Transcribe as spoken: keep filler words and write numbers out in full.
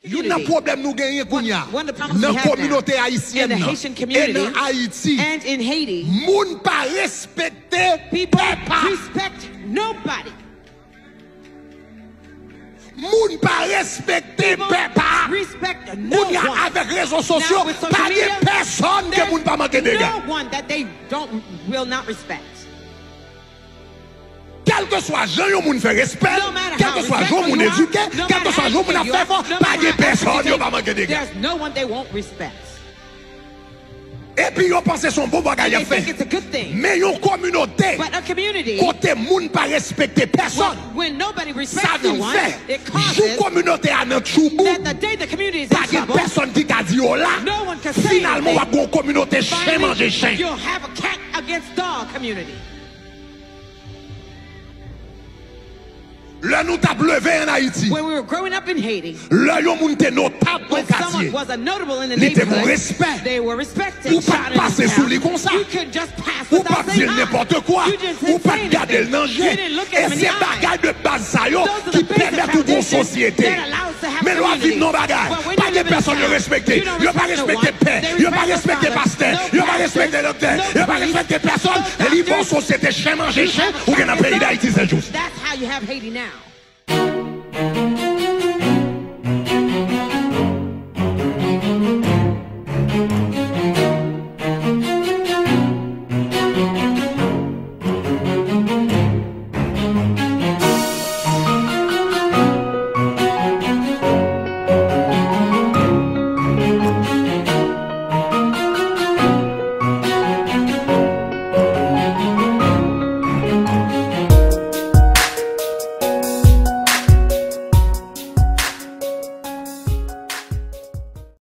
Youn nan pwoblèm nou genyen kounye a nan kominote ayisyèn nan e nan Ayiti, moun pa respekte pèp la. Moun pa respekte pèp la. Kounye a, avèk rezo sosyo, pa gen pèsonn ke moun pa manke dega. Kèlkeswa jan yon moun fè respè l, kèlkeswa jan yon moun edike, kèlkeswa jan yon moun ap fè efò, pa gen pèsonn yo pa manke dega. Epi yo panse se yon bon bagay y ap fè. Men yon kominote kote moun pa respekte pèsonn, sa vin fè jou kominote a nan tchoubou, pa gen pèsonn ki ka di yo la. Finalman, w ap gen yon kominote chen manje chen. Lè nou t ap leve ann Ayiti, lè yon moun te notab nan katye, li te gen respè. Ou pa t pase sou li konsa. Ou pa t di l nenpòt kwa. Ou pa t gade l nan je. E se bagay de baz sa yo ki pèmèt ou gen yon sosyete. Men lè w ap viv nan bagay, pa gen pèsonn yo respekte. Yo pa respekte pè, yo pa respekte pastè, yo pa respekte doktè, yo pa respekte pèsonn. Li bon sosyete chen manje chen ou gen nan peyi Dayiti, Sen Jous.